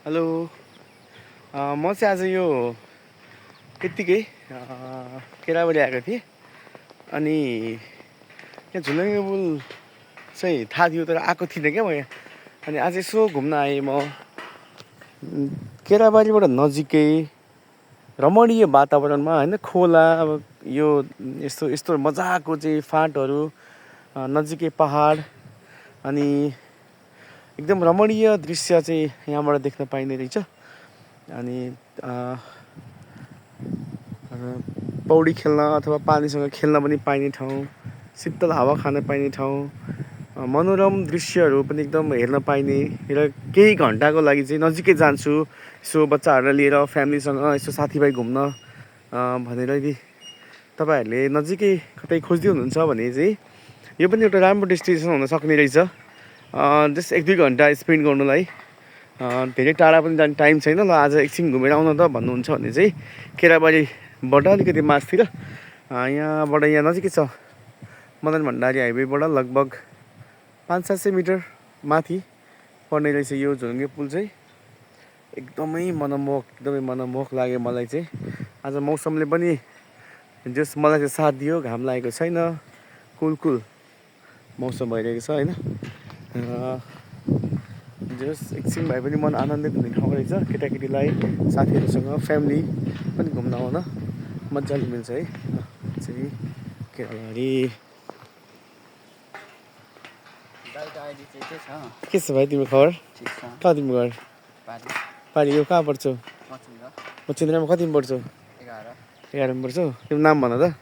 Hello म चाहिँ आज यो यत्तिकै केराबारी आएको थिएँ अनि यहाँ झुलुङ्गे पुल चाहिँ थाहा थियो तर आएको थिइनँ क्या म यहाँ। अनि आज यसो घुम्न आएँ म केराबारीबाट नजिकै रमणीय वातावरणमा होइन, खोला अब यो यस्तो यस्तो मजाको चाहिँ फाँटहरू नजिकै पहाड अनि एकदम रमणीय दृश्य चाहिँ यहाँबाट देख्न पाइने रहेछ। अनि पौडी खेल्न अथवा पानीसँग खेल्न पनि पाइने ठाउँ, शीतल हावा खान पाइने ठाउँ, मनोरम दृश्यहरू पनि एकदम हेर्न पाइने र केही घन्टाको लागि चाहिँ नजिकै जान्छु यसो बच्चाहरूलाई लिएर फ्यामिलीसँग यसो साथीभाइ घुम्न भनेर यदि तपाईँहरूले नजिकै कतै खोज्दै हुनुहुन्छ भने चाहिँ यो पनि एउटा राम्रो डेस्टिनेसन हुन सक्ने रहेछ। जस्ट 1-2 घन्टा स्पेन्ड गर्नुलाई। धेरै टाढा पनि जाने टाइम छैन, ल आज एकछिन घुमेर आउन त भन्नुहुन्छ भने चाहिँ केराबारीबाट अलिकति मासतिर यहाँबाट यहाँ नजिकै छ मदन भण्डारी हाइवेबाट लगभग 500-700 मिटर माथि पर्ने रहेछ यो झुलुङ्गे पुल चाहिँ। एकदमै मनमोहक लाग्यो मलाई चाहिँ। आज मौसमले पनि जस मलाई चाहिँ साथ दियो, घाम लागेको छैन, कुल मौसम भइरहेको छ होइन। जस एकछिन भए पनि मन आनन्दित हुने ठाउँ रहेछ। केटाकेटीलाई साथीहरूसँग फ्यामिली पनि घुम्न आउन मजाले मिल्छ है। चाहिँ केराबारी के छ भाइ तिम्रो खबर? कहाँ तिम्रो घर? पारी। यो कहाँ पढ्छौ? मचिन्द्रमा। कतिमा पढ्छौ? 11मा पढ्छौ। तिम्रो नाम भन त।